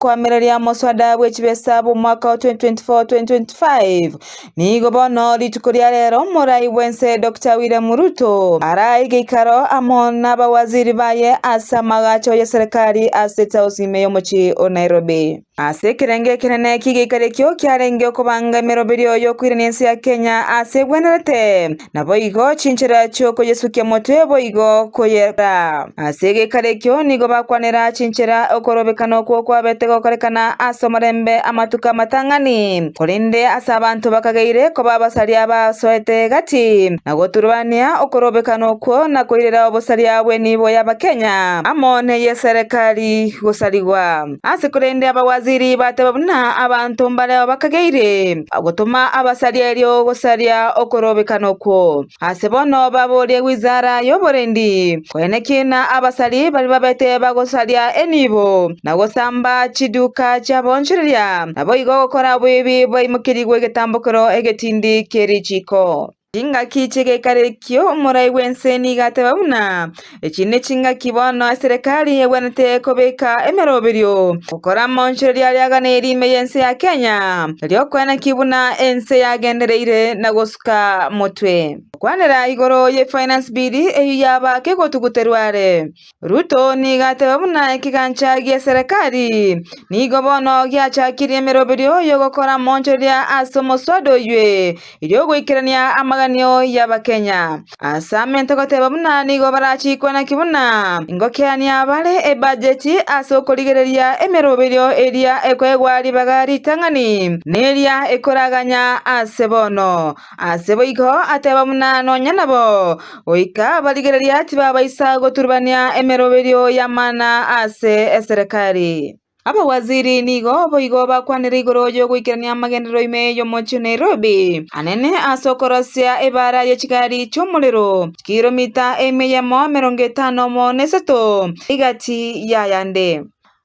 Koamereria omoswada bwe chibesa bw'omwaka o 2024-2025, nigo bono rituko ria rero omorai bw'ense Doctor William Ruto arae egeikaro amo nabawaziri baye ase amagacho y'eserekari ase State House ime y'omochie o Nairobi. Ase ekerengo ekenene ki'egeikaro ekio kiarenge okobanga emeroberio y'okoirania ense ya Kenya ase egwenerete, Naboigo chinchera chi'okoyesukia motwe boigo koyera. Ase egeikaro ekio nigo bakwanera chinchera okorobekana okwo kwabete gokorekana ase omorembe amatuko amatang'ani, korende ase abanto bakageire koba abasaria basoete gati, na goturubania okorobekana okwo na koirera obosaria bw'enibo y'Abakenya amo ney'eserekari gosarigwa. Ase korende abawaziri bateba buna abanto mbareo bakageire gotoma abasaria erio gosaria okorobekana okwo. Ase bono baborie wizara y'oborendi koenekie na abasari baria babete bagosaria enibo na gosamba chiduka chi'abaonchoreria, naboigo gokora oboibi bwaimokerigwe egetambokero egetindi kie richiko. Chingaki chi'egeikaro ekio omorai bw'ense nigo ateba buna, Echi nechingaki bono eserekari egwenerete kobeka emeroberio gokora amaonchoreria aria aganeiri ime y'ense ya Kenya, erio koeneki buna ense yagendereire na gosuka motwe. Gokwanera igoro ye Finance Bill eyio yaba kegotuguterwa are, Ruto nigo ateba buna ekegancha gi'eserekari nigo bono giachakirie emeroberio y'ogokora amaonchoreria ase omoswada oyio erio goikerania amaganio y'Abakenya. Ase amente goteba buna nigo barachikwe naki buna ingokeania bare ebajeti ase okorigereria emeroberio eria ekoegwa ribaga ritang'ani neria ekoraganya ase bono. Ase boigo ateba buna nonya nabo goika barigereria tibabaisa goturubania emeroberio y'amana ase eserekari. Abawaziri nigo boigo bakwanire igoro y'ogoikerania amagenderero ime y'omochie o Nairobi anene ase okorosia ebaara ye chigari chi'omorero chikiromita emia eyemo 50 omo na esato egati y'ayande.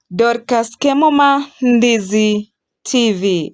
Dorcas Kemuma, Ndizi TV.